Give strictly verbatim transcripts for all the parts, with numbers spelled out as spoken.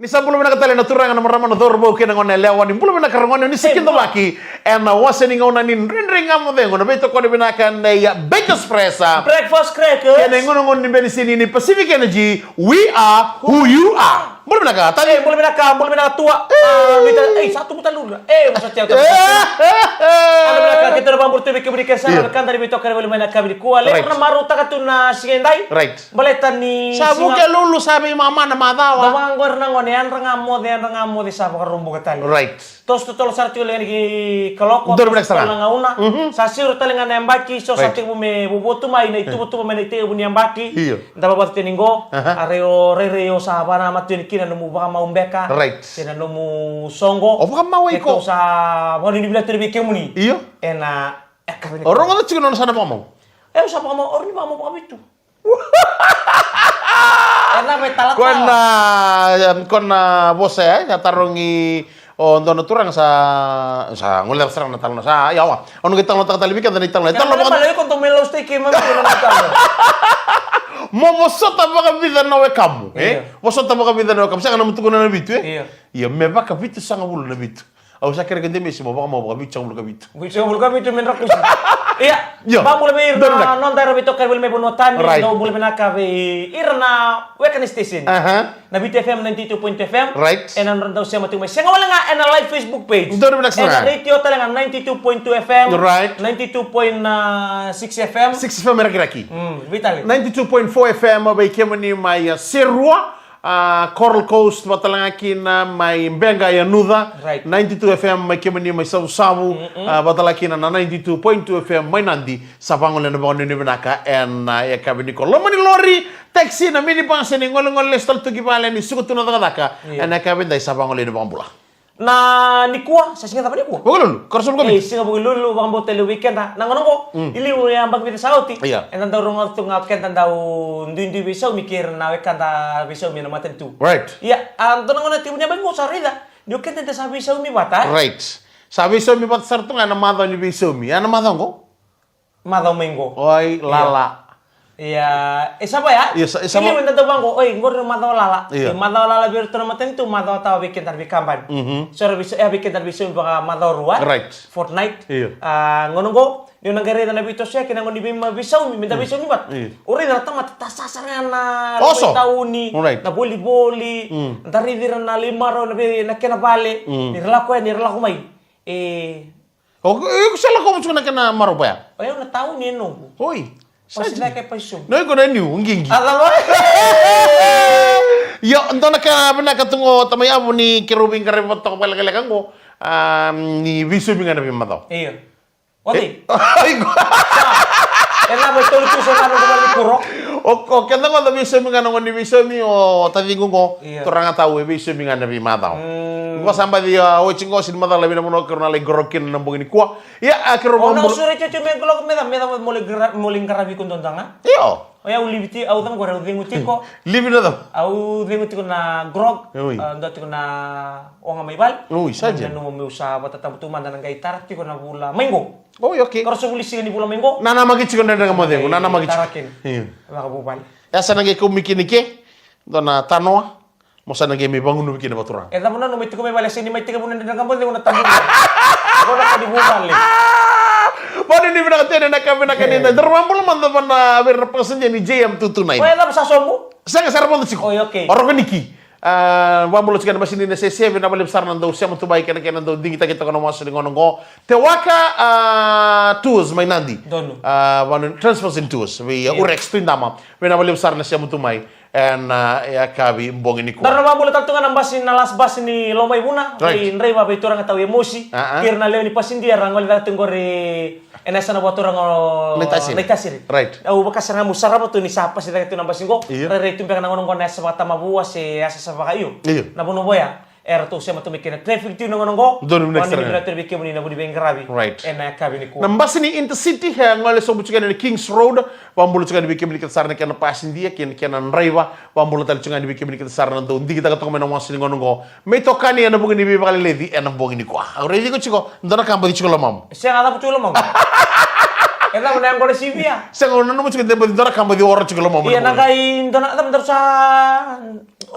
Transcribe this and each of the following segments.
Ni sa bula vinaka tale na turaga, na marama, na cauravou kei na gone yalewa. Ni bula vinaka ragone, ni sa kidavaki ena wase ni gauna ni Dredre Ga Mo Cegu, na veitokoni vinaka nei Bakers Fresh, Breakfast Crackers, kei na igonogono ni benisini ni Pacific Energy. We are who you are. Bula vinaka tale. Bula vinaka, bula vinaka tua. Ei, sa tubu tale ura. Ei, mo sa tia. Bula vinaka, keitou na vakabula tu vei kemuni kece sara na wekada ni veitokani voli mai na yakavi nikua. Levu na marautaka tu na siga edai. Baleta ni sa vuke lulu, sa veimama na macawa. Vaka qori na gone, yadra ga moce, yadra ga moce, sa vakarobuka tale. Toso totolo sara tiko le ni kaloko, toso totolo na gauna. Sa siro tale ga na yabaki, so sa tekivu me vovo tu mai na ituvatuva mai na itekivu ni yabaki. Da vavatu tiko ni qo, a rai o rairai o sa vakanamata tiko ni kina nomu vakamau beka. Kei na nomu soqo. O vakamau iko. Keitou sa vakanuinui vinaka tu vei kemuni. Io. Ena yakavi nikua. O rogoca tiko nona sa na vakamau. E, au sa vakamau, au ni vakamau vakavitu. Ena veitalatala. Ko na, em, ko na vosa ya, ya tarogi o dua na turaga sa, sa gole sara na talanoa sa, ya wa. Au na qai talanoataka tale vei keda na italanoa. Italanoa vaka. Iko dau mai lau stay kei mami, iko na talanoa. Mo vosota vakavica na wekamu, e? Io. Vosota vakavica na wekamu. Sega na mo tukuna na vitu, e? Io. Io, me vakavitusagavulu na vitu. Au sa kereke Demesi mo vakamau vakavitusagavulu ka vitu. Vitusagavulu ka vitu me drakusi. Ia. Io. Vakabula vei ira na noda era veitokani voli mai vanua tani. Dou bula vinaka vei ira na weka ni station. Na Viti F M ninety two point two F M. Ena nodra dau sema tiko mai. Sega wale ga ena live Facebook page. Ena radio tale ga ninety two point two F M. Ninety two point six F M. Six F M e Rakiraki. Vitale. Ninety two point four F M vei kemuni mai Serua. A, Coral Coast, vatalega kina mai Beqa, Yanuca. Ninety two F M mai kemuni mai Savusavu. A, vatalega kina na ninety two point two F M mai Nadi. Sa vagolea na vakanuinui vinaka ena yakavi nikua. Loma ni lori, taxi, na minibus, ni golegole lesu tale tu ki vale, ni suka tu na cakacaka. Ena yakavi edai sa vagolea ni vakabula. Na nikua, sa siga cava nikua? Vukelulu, Korosa Vukelulu. E, siga Vukelulu, vakabauta levu vei keda. Na gauna oqo, i liu e yabaki vica sa oti. Eda dau rogoca tu ga o keda dau duidui veisaumi kei ira na wekada veisaumi ena matanitu. Ia, a, dua na gauna tekivu ni yabaki oqo sa raica ni o keda eda sa veisaumi vata. Sa veisaumi vata sara tu ga ena macawa ni veisaumi. Ia na macawa oqo. Macawa mai qo. Oi, lala. Ia, e sava ya? Ia, sa, e sava. Iliu eda dau vaqo, oi, qori na macawa lala. Ia. E macawa lala vei iratou na matanitu, macawa tawa vei keda na veikabani. So era vei, e vei keda na veisaumi vaka macawa rua. Fortnight. Ia. A, gauna qo, ni o na qai raica na veitosoyaki na gauna ni veima veisaumi, meda veisaumi vata. Ia. O raica na tamata, ta sasara ya na tauni, na volivoli, da raici ira na lai marau, na vei, na kena vale, ni ra lako ya, ni ra lako mai. E, O, o, o, sa lako tiko na kena marau vaya. O yau na tauni e noqu. Oi. Sa pasi cake pasi sobu. No, iko na niu, qiqi. A cava? Io, dua na ka vinaka tu qo, tamai Avu, ni keirau veiqaravi vata toka vakalekaleka qo. A, ni veisaumi ga na veimacawa. Io. Oti. E cava e tolu tu se vanu ko vale kuro. O, o keda qo da veisaumi ga na gone ni veisaumi, o taciqu qo. Io. Turaga tau e veisaumi ga na veimacawa. Qo sa baci, a, oti qo sini macala vei na vanua keirau na lai qoro kina na bogi nikua. Ia, a, keirau. O na vakabula- sureti oti me qoloko me ca, me ca mo lai qara-, mo lai qaravi iko dodonu ga. Io. O yau livi ti, au cava qori, au cegu tiko. Livi na cava? Au cegu tiko na grog. Oi. A, dua tiko na oga mai vale. Oi, sa dina. Nanuma meu sa vatatabu tu mada na qai tara tiko na vula mai qo. Oi, okay. Koro sa vuli siga ni vula mai qo. Nanamaki tiko na Dredre Ga Mo Cegu, nanamaki tiko. Tara kina. Io. Vakavuvale. E sa na qai kau mai kina i ke, dua na tanoa. Mo sa na qai mai vagunuvi kina vakaturaga. E cava na nomu mai tiko mai vale, sega ni mai tekivu na Dredre Ga Mo Cegu na tabu. Ko na ka ni vuvale. Vakanuinui vinaka tena na ka vinaka ni da. Dara vakabula mada vana vei ira na pakasadi ni J M two two nine. Ko e cava sa sobu? Sega, sa ra vodo tiko. Oi, okay. O Rokoniki. A, vakabula tiko na masini na sese, vinaka vakalevu sara na dau sema tu mai kei na kena dau digitaki toka na masu ni gauna oqo. Te Waka, a, Tours mai Nadi. Donu. A, vanu Transfers and Tours. Vei, a, Urex Tuidama. Vinaka vakalevu sara na sema tu mai. Ena, a, yakavi bogi nikua. Dara na vakabula tale tu ga na basi, na last bus ni Lomaivuna, right, vei draiva, vei turaga tau Emosi, a, a, kei ira na lewe ni pasidia era gole cake tu qori ena yasana vakaturaga o Naitasiri. Naitasiri. Right. Au vaka sara ga meu sarava tu ni sa pasi cake tu na basi qo. Io. Rairai tu beka na gauna qo na yasa vakatamavua se yasa sa vaka, io. Io. Na vanua vaya. Eratou sema tu mai kina, traffic tu na gauna qo. Donu vinaka sara. Vakanuinui vinaka tu vei kemuni na vu ni veiqaravi. Right. Ena yakavi nikua. Na basi ni Intercity, e gole sobu tiko yani na Kings Road. Vakabula tiko yani vei kemuni kece sara na kena pasidia, kei na kena draiva. Vakabula tale tiko yani vei kemuni kece sara na dau digitaka toka mai na masu ni gauna qo. Me itokani ena vuku ni veivakaleleci ena bogi nikua. Au raici iko tiko, dua na ka baci tiko lomamu. Sega, cava tu lomamu? E cava na yago na sivia? Sega, au nanuma tiko de baci dua na ka baci ora tiko i lomamu. Ia na qai dua na, cava daru sa...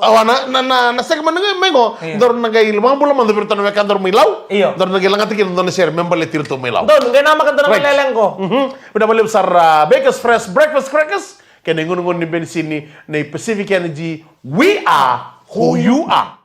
Awa, na, na, na, na sega mai na qai mai qo. Ia. Daru na qai vakabula mada vei iratou na wekadaru mai Lau. Io. Daru na qai lagata kina dua na sere me baleti iratou mai Lau. Donu, qai namaka dua na... Right. Lele qo. Mhm. Vinaka vakalevu sara, Bakers Fresh Breakfast Crackers. Kei na igunugunu ni benisini nei Pacific Energy, we are who you are.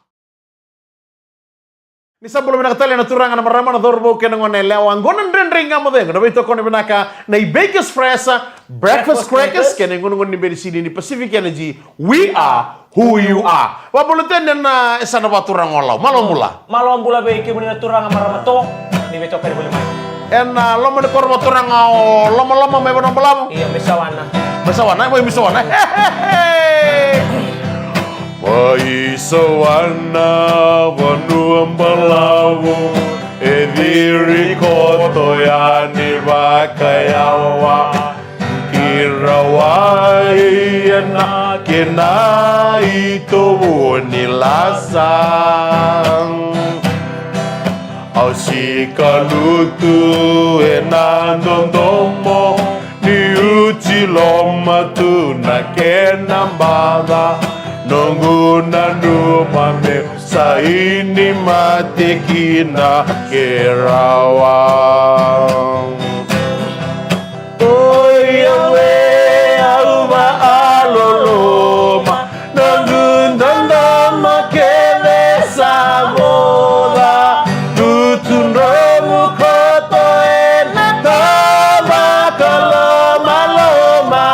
Ni sa bula vinaka tale na turaga, na marama, na cauravou kei na gone yalewa, qo na Dredre Ga Mo Cegu, na veitokoni vinaka nei Bakers Fresh Breakfast Crackers, kei na igunugunu ni benisini ni Pacific Energy, we are who you are. Vakabula tale na, e sa na vaturaga o Lau. Malo bula. Malo bula vei kemuni na turaga, marama, to ni veitokani voli mai. Ena loma ni koro vakaturaga o Lomaloma mai Vanuabalavu. Io, mai Sawana. Mai Sawana, mai, mai Sawana. Mai Sawana, Vanuabalavu, e ciri koto yani vakayawa. Ki Rawai ena kena itovo ni lasa. Au sikalutu ena dodomo ni uci loma tu na kena baca. Noqu nanuma meu sa ini mate kina ke rawa. Oi au e, au vaaloloma, noqu dodomo kece sa voca. Tutu dromu koto ena tavaka lomaloma.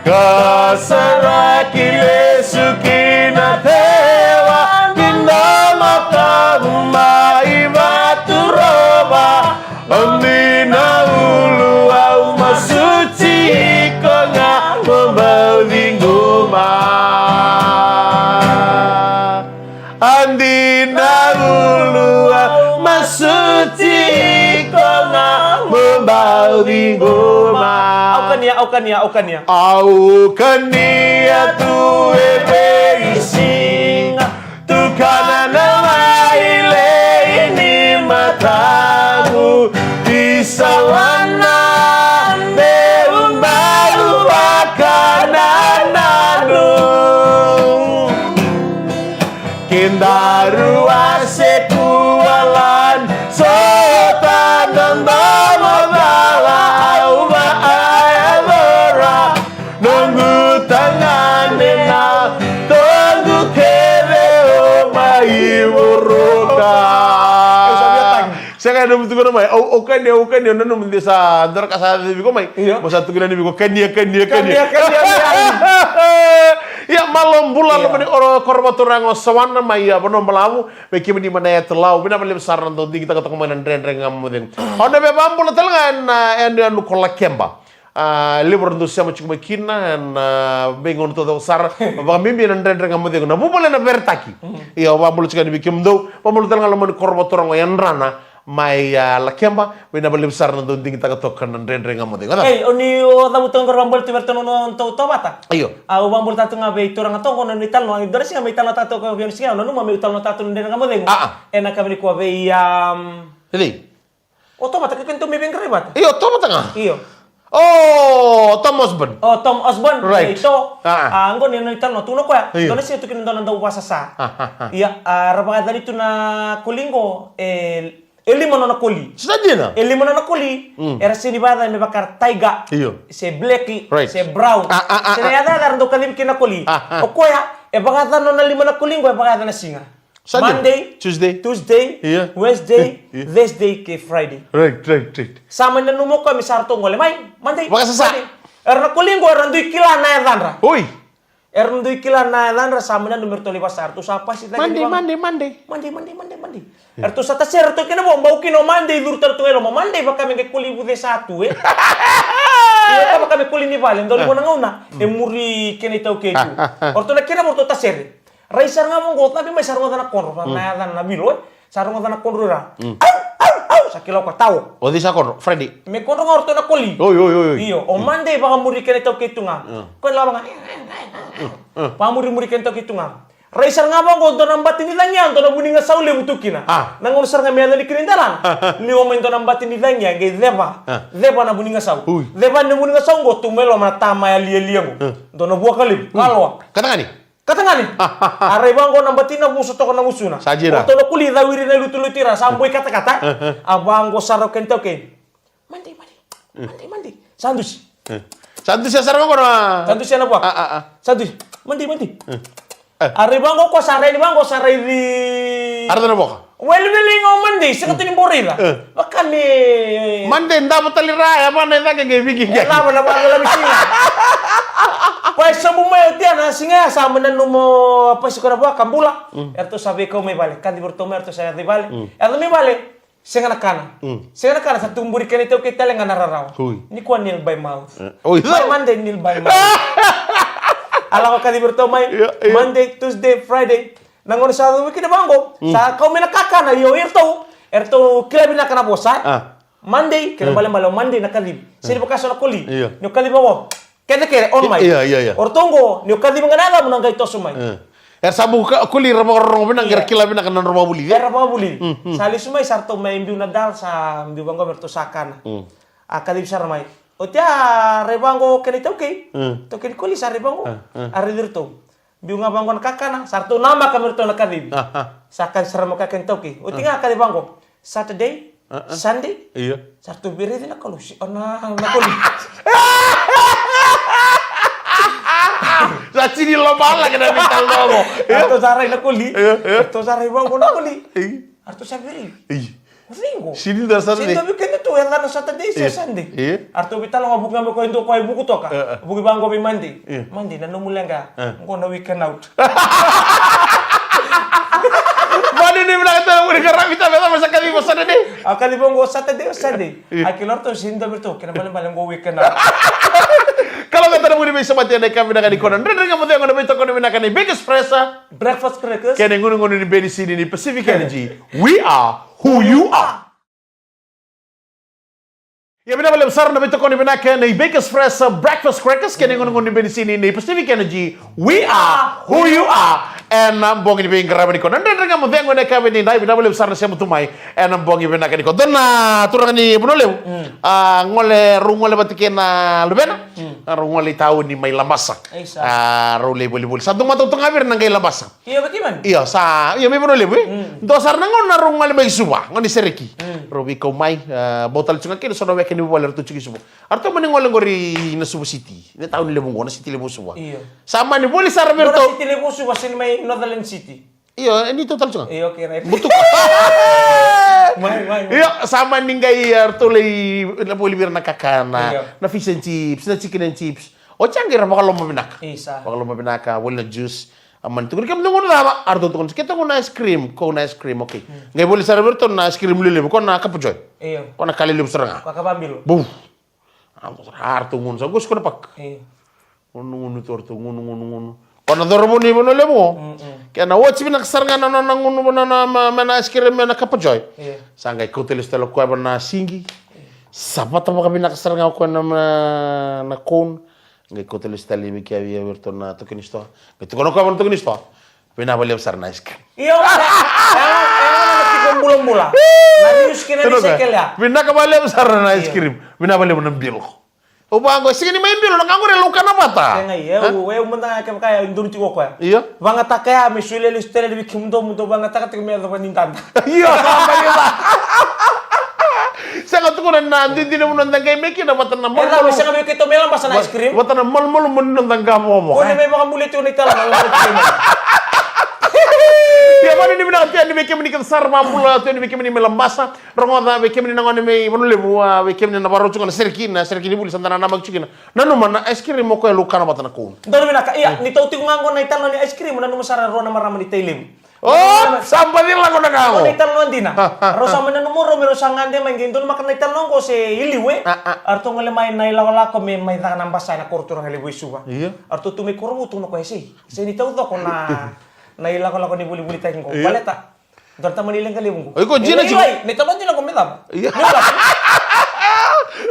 Ka saraki lesu ki na tewa ni domo kavu mai Vaturova. A dina ulu au masuti iko ga mo bau ciqoma. A dina ulu au masuti iko ga mo bau ciqoma. Au kania, au kania, au kania. Au kania tu e veisiga, tukana na wailei ni mataqu, i Sawana meu balu vakanananu. Kedaru a se kualan, sota na domo cala au vaayacora. Noqu tagane na toqu kece o mai Voroka. Sega, e nomu tukuna mai. Au, au kania, au kania, au nanuma de sa dua na ka sa yacovi iko mai. Io. Mo sa tukuna yani vei iko, kania, kania, kania. Kania, kania, kania. Ia, malo bula, io, loma ni koro vakaturaga o Sawana mai, a, Vanuabalavu, vei kemuni mai na yatu Lau, vinaka vakalevu sara na dau digitaka toka mai na Dredre Ga Mo Cegu. Au na via vakabula tale ga ena, a, yanuyanu ko Lakeba. A, levu era dau sema tiko mai kina ena, a, veigauna taucoko sara. Vakabibi ena Dredre Ga Mo Cegu, na vuvale na veretaki. Mm. Ia, au vakabula tiko yani vei kemudou, vakabula tale ga loma ni koro vakaturaga o Yadrana mai, a, Lakeba, vinaka vakalevu sara na dau digitaka toka na Dredre Ga Mo Cegu. Ei, o ni o cavuta qori, vakabula tu vei iratou na nodatou tauvata. Io. Au vakabula tale tu ga vei turaga toka qo na nona italanoa, ni dua na siga me italanoataka toka vei au na siga, au nanuma meu talanoataka tu na Dredre Ga Mo Cegu. A, a. Ena yakavi nikua vei, am, o cei? O tauvata, ke keitou mai veiqaravi vata. Io, tauvata ga. Io. O Tom Osborne. O Tom Osborne, right. Ito. A, a. A, qo ni nona italanoa, tukuna o koya. Io. Dua na siga tu kina dua na dauvasasa. A, a, a. Ia, a, ra vakayacani tu na koli qo, e, e lima nona koli. Sa dina? E lima nona koli. Mm. Era sega ni vakayacani me vaka tiger. Io. Se black, right, se brown. A, a, a, a. Se na yacayaca era dau kacivi kina na koli. A, a. O koya, e vakayacana nona lima na koli qo, e vakayacana na siga. Sa dina? Monday, Tuesday, Tuesday, io, Wednesday, io, io, Thursday kei Friday. Right, right, right. Sa mai nanuma o koya me sa ratou gole mai Monday, vakasasa. Friday. Era na koli qo era dui kila na yacadra. Oi. Era dui kila na yacadra, sa mai nanuma me ratou lai vakasasa, ratou sa pasi cake. Monday, Monday, Monday. Monday, Monday, Monday, Monday. Io. Eratou sa tasere, ratou kena vo, bau kina o Monday, curu tale tu ga i loma. Monday vaka me qai koli vucesa tu, e. Io, ka vaka me koli ni vale, dau lai vo na gauna, e muri kena itaukei tu. O ratou na kena vo, ratou tasere. Rai sara ga vaqo, cabe mai sa rogoca na kodro, va, mm, na yacana na vilo, e. Sa rogoca na kodro ira. Mm. Au, au, au, sa kila o koya, tao. O cei sa kodro? Friday. Me kodro ga o ratou na koli. Oi, oi, oi, oi. Io, o, mm, Monday vakamuri kena itaukei tu ga. Mm. Koya lava ga. Mm, mm. Vakamurimuri kena itaukei tu ga. Rai sara ga vaqo dua na bati ni cagi ya, dua na vunigasau levu tu kina. A. Na gauna sara ga me yaco ni kina i dalana. Liwa mai dua na bati ni cagi ya, qai ceva. A. Ceva na vunigasau. Ui. Ceva na vunigasau qo, tu mai loma na tama yaliyalia qo. A. Dua na vuaka levu. Ui. Kaloa. Katagani. Katagani. A rai vaqo na bati na vuso toka na gusuna. Sa jira. O ratou na koli cawiri na lutulutu ira, sa boi katakata. A. A vaqo sara o kena iTaukei. Mande, mande. Mande, mande. Sa dusi. E. Sa dusi sara vaqo na. Sa dusi na vua. A, a, a. Sa dusi. Mande, mande. E. A rai vaqo ko sa rai ni vaqo sa rai di. Arata na voka. Welewele ga o Mande, sega tu ni bau raica. E. Vaka me. Mande, davo tale ra, e vana e cake qai viki qai. E lava na vaka la misiga. Koya e sobu mai o tia na siga ya sa mai nanuma o Pasi ko na vaka bula. Mm. Eratou sa veikau mai vale, kacivi ratou mai, eratou sa yaco i vale. Mm. Yaco mai vale. Sega na kana. Mm. Sega na kana, sa tu buri kena iTaukei tale ga na rarawa. Ui. Nikua nil by mouth. Eh, oi. By Monday nil by mouth. A lako kacivi ratou mai. Io, io. Monday, Tuesday, Friday. Na gauna sa cavuti kina vaqo. Mm. Sa kau mai na kakana, io, iratou. Eratou kila vinaka na vosa. A. Monday, kena, mm, balebale o Monday na kacivi. Sega ni vaka so na koli. Io. Ni o kacivi vaqo. Kece kece, on mai. Ia, ia, ia. O ratou qo, ni o kacivi ga na yacamu na qai toso mai. E. Era sa vuku ka, koli era vakarorogo vinaka, ia, era kila vinaka na nodra vakavulici. Era vakavulici. Mm, mm. Sa lesu mai, sa ratou mai biu na dal, sa biu vaqo me ratou sa kana. Mm. A kacivi sara mai. Oti a rai vaqo kena iTaukei. Mm. Taukei ni koli sa rai vaqo. Mm, mm. A raici ratou. Biu ga vaqo na kakana, sa ratou namaka me ratou na kacivi. Aha. Sa kaci sara mai o kena iTaukei. Oti ga kaci vaqo. Saturday, ah, ah, Sunday. Io. Sa ratou vei raici na kalosi, o na, na koli. Sa tini lomala kena veitalanoa. Io. Ratou sa rai na koli. Io, io. Ratou sa rai vaqo na koli. Io. Ratou sa vei raici. Io. O cei qo? Sini da Saturday. Sini da weekend tu, e na Saturday se Sunday. Io. Ratou veitalanoa vuku ga me koya e dua koya e vuku toka. Eh, eh. Vuku vaqo vei Monday. Io. Monday, na nomu leqa. Eh. Qo na weekend out. Mani ni vinaka tale muri ka ravi tale tale sa kacivi o Saturday. A kacivi qo Saturday o Sunday. Io. A kila ratou sini da vei ratou, kena balebale qo weekend out. Kalougata na muri veisamati ena yakavi vinaka nikua. Dredre Ga Mo Cegu ena veitokoni vinaka ni Bakers Fresh Breakfast Crackers. Kei na igunugunu ni benisini ni Pacific Energy. We are who you are. Ia vinaka vakalevu sara na veitokoni vinaka nei Bakers Fresh Breakfast Crackers kei na igunugunu ni benisini nei Pacific Energy. We are who you are. Ena bogi ni veiqaravi nikua na Dredre Ga Mo Cegu ena yakavi ni dai, vinaka vakalevu sara na sema tu mai ena bogi vinaka nikua. Dua na turaga ni Vanua Levu. Mm. A gole, rau gole vata kei na luvena. Mm. A rau gole i tauni mai Labasa. Isa. A rau lai volivoli. Sa dua matau toka ga vei ira na qai Labasa. Io, vei keimami. Io, sa, io, mai Vanua Levu, e? Mm. Dua sara na gauna rau gole mai Suva, gauna ni sereki. Mm. Rau veikau mai, e, bau tale tu ga kina so na weka ni vuvale ratou tiko i Suva. A ratou mani gole qori na Suva City, na tauni levu qo, na siti levu o Suva. Io. Sa mani voli sara vei ratou. Qo na siti levu o Suva, sega ni mai Northern City. Io, e ni tou tale tu ga. Io, okay, right. Butuka. Mai, mai, mai. Io, sa mani qai, e, ratou lai, na voli vei ira na kakana, io, na fish and chips, na chicken and chips. Oti ya qai ra vakaloma vinaka. Isa. Vakaloma vinaka, voli na juice. A mani tukuni, kemudou gunu cava? A ratou tukuna, keitou gunu ice cream, ko na ice cream, okay. Mm. Qai voli sara vei ratou na ice cream lelevu, ko na Cup Joy. Io. Ko na ka lelevu sara ga. Ko a ka vabilo. Buf. A ratou gunu sara, qo Square Park. Io. Gunu, gunu, tu ratou gunu, gunu, gunu. Ko na cauravou ni Vanua Levu. Mm, mm. Kena oti vinaka sara ga na nona gunu, na, na, na, na ice cream, na Cup Joy. Io. Sa qai kauta lesu tale o koya na sigi. Io. Sa vata vakavinaka sara ga o koya na, na, na cone. Qai kauta lesu tale vei kea vei iratou na toka ni sitoa. Qai tukuna o koya vei na toka ni sitoa. Vinaka vakalevu sara na ice cream. Io, e, e, e, na tiko bulabula. Na news kina ni se kelea. Vinaka vakalevu sara na ice cream. Io. Vinaka vakalevu na bilo. Au vaqo, e sega ni mai bilo, na ka qori e laukana vata. Sega, e, au, e, au mada ga kevaka e donu tiko o koya. Io. Vagataka ya, me solia lesu tale vei kemudou, mudou vagataka tiko me yacova ni dada. Io, sa mani va. Sega, tukuna na dina, dina mo noda qai mai kina vata na malumalumu. E, sega, vei keitou mai Labasa na ice cream. Vata na malumalumu ni noda qavovo. Ko ni mai vakamulia tiko na italanoa. Ia, vani ni vinaka tu yani vei kemuni kece sara, vakabula tu yani vei kemuni mai Labasa. Rogoca vei kemuni na gone mai Vanua Levu, a, vei kemuni na vakarau tiko na sereki, na sereki ni vuli, sa da nanamaki tiko kina. Nanuma na ice cream o koya e laukana vata na cone. Donu vinaka, ia, ni tou tiko ga qo na italanoa ni ice cream, nanuma sara rua na marama ni Tailevu. O, sa baci lako na ka qo. Na italanoa dina. Rau sa mai nanuma rau me rau sa gade mai qai donumaka na italanoa qo se i liu, e. A, a. A ratou gole mai na ilakolako me mai caka na basa ena koro turaga levu e Suva. Io. A ratou tu mai Korovou, tukuna o koya, e sei, se ni taucoko na, na ilakolako ni volivoli taki qo. Io. Baleta dua na tamani leqa levu qo. Oi, ko dina tiko. E, na italanoa dina qo me cava? Io.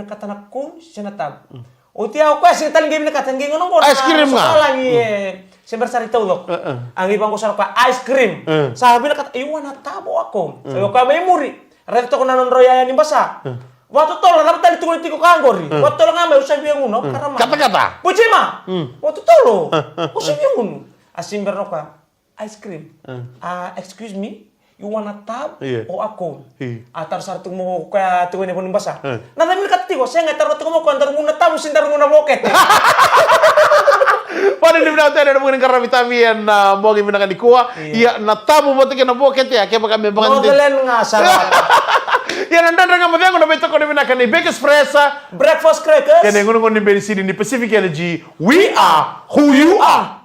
vinakata na cone se na tabu. Oti ya o koya sega tale ni qai vinakata, qai gauna qo na ice cream ga. Sa lagi, e, se bera sara i taucoko. A qai vaqo sara o koya ice cream. Sa vinakata, "I want a tabu or a cone?" Sa o koya mai muri. Raica toka na nodrau yaya ni basa. Vakatotolo, na cava tale tukuna tiko ka qori. Vakatotolo ga mai, au sa via gunu, au karama. Katakata. Bujima. Vakatotolo. Au sa via gunu. A se bera na o koya. Ice cream. Ah, excuse me, you want a tub or a cone? A taro sara tiko mai o koya tiko ena vanua ni basa. Na cava e vinakata tiko, sega, e taro tiko mai o koya, daru gunu na tabu se daru gunu na vokete. Vani ni vinaka tena na vuku ni qaravi tavi ena bogi vinaka nikua. Ia na tabu vata kei na vokete, a kevaka me vaka ni Northern ga sara. Ia na Dredre Ga Mo Cegu, na veitokoni vinaka nei Bakers Fresh, Breakfast Crackers, kei na igunugunu ni beni sini ni Pacific Energy. We are who you are.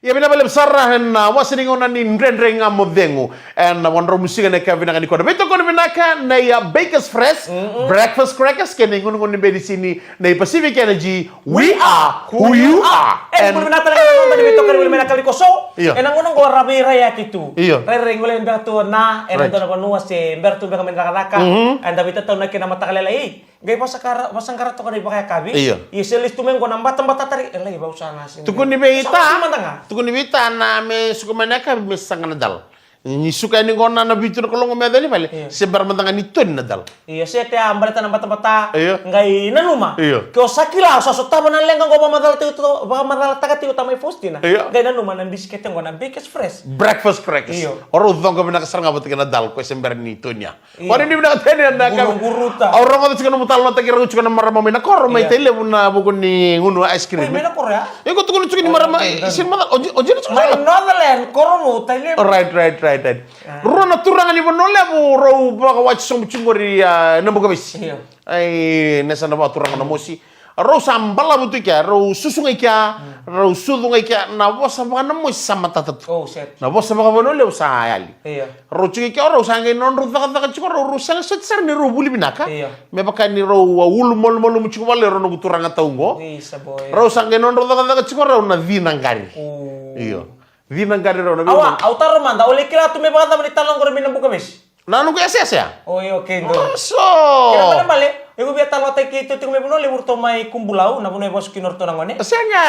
Ia vinaka vakalevu sara ena wase ni gauna ni Dredre Ga Mo Cegu. Ena vadrau musika na ika vinaka nikua, na veitokoni vinaka nei a Bakers Fresh, Breakfast Crackers, kei na igunugunu ni beni sini nei Pacific Energy. We are who you are. E, ena vuli vinaka tale ga na noda ni veitokoni vuli mai na kali koso. Io. Ena gauna qo ra veiraiyaki tu. Io. Rairai gole beka tu na, ena dua na vanua se bera tu beka me na cakacaka. Eda veitatau na kena mataka lailai. Qai vasaqara, vasaqara toka na ivakayakavi. Io. Ia se lesu tu mai qo na batabata tari, e lai vausa na sini. Tukuni vei Ta. Tukuni vei Ta na me suka mai na yakavi me saqa na dal. Ni suka yani qo na, na vitu na kaloko me yaco yani vale. Io. Se bera mada ga ni toni na dal. Io, se te a baleta na batabata. Io. Qai nanuma. Io. Ke o sa kila, o sa sotava na leqa qo vakamacalataka tiko, vakamacalataka tiko tamai Faustina. Io. Qai nanuma na bisikete qo na Bakers Fresh. Breakfast Crackers. Io. O rau coqa vinaka sara ga vata kei na dal, ko se bera ni tonia. Io. Vani ni vinaka tena na ka. Guruguruta. Au rogoca tiko na nomu talanoataki rau tiko na marama mai na koro, mai Tailevu na vuku ni gunu ice cream. Mai na koro ya? Iko tukuna tiko ni marama, isi ni marama, o ji-, o jina tiko mai Northern, koro vou Tailevu. Right, right, right, right. Rua na turaga ni Vanua Levu, rau vakawati sobu tiko qori, a, na Bukavesi. Io. Ai, nesa na vakaturaga na mosi. Rau sa balavu tu i kea, rau susu ga i kea, rau sucu ga i kea, na vosa vakanamosi sa matata tu. Oh, set. Na vosa vakavanua levu sa yali. Io. Rau tiko i kea, rau sa qai nodrau cakacaka tiko, rau, rau sega soti sara ni rau vuli vinaka. Io. Me vaka ni rau, a, ulu malumalumu tiko vale, rau noqu turaga tau qo. Isa boy. Rau sa qai nodrau cakacaka tiko, rau na cina qari. Oh. Io. Cina qari rau na vei. Awa, au taro mada, o lai kila tu me vakacava ni talo qori mai na Bukavesi? Na noqu yasayasa ya? Oi, okay, dua. So. Kena balebale, iko via talanoataki keitou tiko mai Vanua Levu, ratou mai Kubulau, na vanua e vasu kina o ratou na gone. Sega.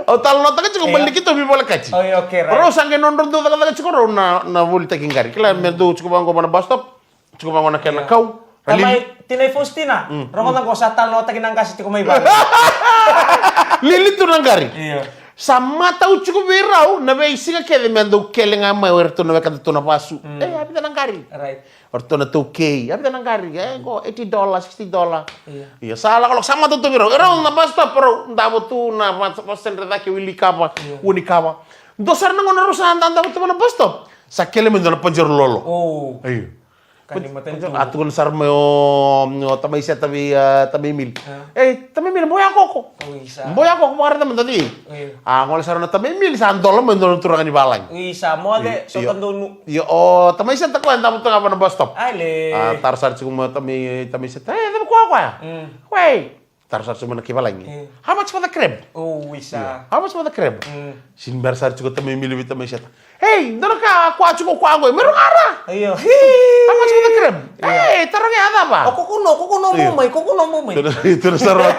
O talanoataka tiko mai keitou mai volekati. Oi, okay, right. Rau sa qai nodrau dau cakacaka tiko rau na, na volitaki qari. Kila me dau tiko vaqo mai na bus stop. Tiko vaqo na kena kau. Tamai, tinai Faustina. Rogoca qo sa talanoataki na qase tiko mai vale. Lili tu na qari. Io. Sa matau tiko vei rau na veisiga kece me dau kele ga mai o iratou na wekadatou na vasu. E, a vica na qari? Right. O iratou na taukei, a vica na qari? E, qo eighty dollar, sixty dollar. Io. Io, sa lakolako, sa matau tu vei rau. E rau na bus stop, rau davo tu na va-, vasedre cake, wili kava, io, ua ni kava. Dua sara na gauna rau sa dadavo tu na bus stop. Sa kele mai dua na Pajero lolo. Oh. Io. A tukuna sara mai o, o tamai Seta vei, a, tamai Mili. Ei, tamai Mili, boya koko. Boya koko, vakaraica mada vei. A gole sara na tamai Mili, sa dola mai dua na turaga ni valagi. Io, o tamai Seta koya e davo tu ga vana bus stop. A taro sara tiko mai o tamai, tamai Seta. E, cava koya koya? Wei. Taro sara tiko mai na kaivalagi. How much for the crab? How much for the crab? Sini bera sara tiko tamai Mili vei tamai Seta. Ei, dua na ka koya tiko koya qoi, me rogoca. How much for the crab? Ei, taro ga, a cava? O kokono, kokono mo mai, kokono mo mai. Tuna sara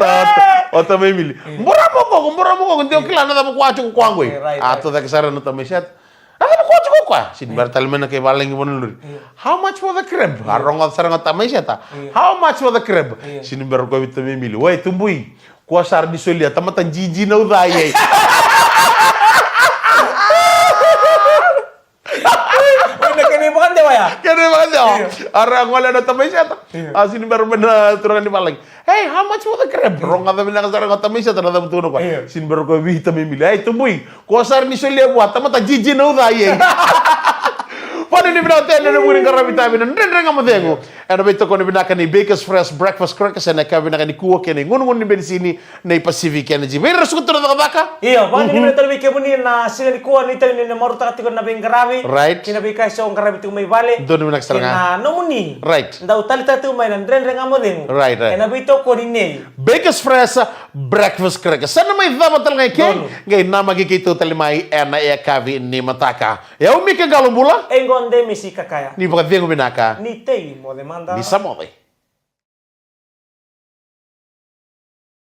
o tamai Mili. Bora mo koko, bora mo koko, de o kila na cava koya tiko koya qoi. A tucake sara na tamai Seta. A cava koya tiko koya? Sini bera tale mai na kaivalagi vana lori. How much for the crab? A rogoca sara ga tamai Seta. How much for the crab? Sini bera koya vei tamai Mili. Wei, tubui. Koya sara ni solia, tamata jiji na uca i ai. Oi, na kena ivakadewa ya. Kena ivakadewa. A ra gole na tamai Seta. A sini bera mai na turaga ni valagi. Hey, how much for the crab? Rogoca vinaka sara ga tamai Seta na cava tukuna koya. Sini bera koya vei tamai Mili. Ei, tubui. Koya sara ni solia vua, tamata jiji na uca i ai. Vani ni vinaka tena na muri qaravi tavi na Dredre Ga Mo Cegu. Ena veitokoni vinaka ni Bakers Fresh Breakfast Crackers ena ka vinaka ni kua kei na igunugunu ni benisini nei Pacific Energy. Vei ira suka tu na cakacaka. Io, vani ni vinaka tale vei kemuni na siga ni kua ni tale ni na marutaka tiko na veiqaravi. Right. Kei na veika eso qaravi tiko mai vale. Donu vinaka sara ga. Kei na nomuni. Right. Dau talitaka tiko mai na Dredre Ga Mo Cegu. Right, right. Ena veitokoni nei Bakers Fresh Breakfast Crackers. Sa na mai cava tale ga i ke. Donu. Qai namaki keitou tale mai ena yakavi ni mataka. E au Mika Qalobula. E qo Demisi Kakaya. Ni vakacegu vinaka. Ni tei moce mada. Ni sa moce.